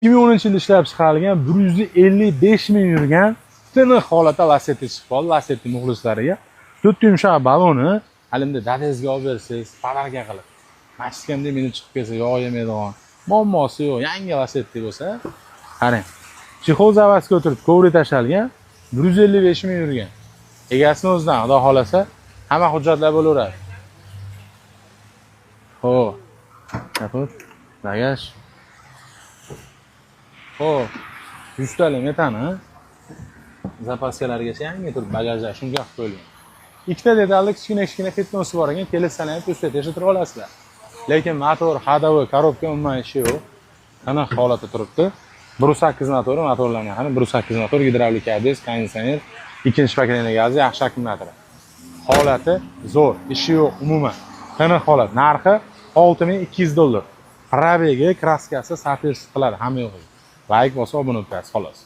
2010 yilda ishlab chiqarilgan, 155 ming yurgan, tiniq holatda Lacetti chiqib qoldi Lacetti muxlislariga. To'rtta yumshoq baloni, halimda dadangizga olib bersangiz, подарка qilib, masjidga bunday minib chiqib kelsa, yog' yemaydigan, muammosi yo'q, yangi Lacetti bo'lsa. Qarang, чехол заводской turibdi, коврик tashlangan, 155 ming yurgan. Egasini o'zidan, xudo xohlasa, hamma hujjatlar bo'laveradi. Ho'p, kapot, bagaj. Ho'p, 100 talik metani запаска largacha yangi turib, bagajlar shunga qilib qo'yilgan. Ikkita detalda kichkina kichkina пятно si bor ekan, kelsalar ham pustga tekshirib olasizlar. Lekin motor, ходовой, коробка, umuman ishi yo'q. Aniq holatda turibdi. 1.8 motori, motorlarni qani, 1.8 motor, gidravlik ABS, konditsioner, ikkinchi поколение gazi, yaxshi akkumulyatori. Holati zo'r, ishi yo'q umuman. Tiniq holat. Narxi 6200 dollar. Пробег i, краска si соответствовать qiladi hamma yo'g'iga. Layk bosib, obuna bo'lasiz, xolos.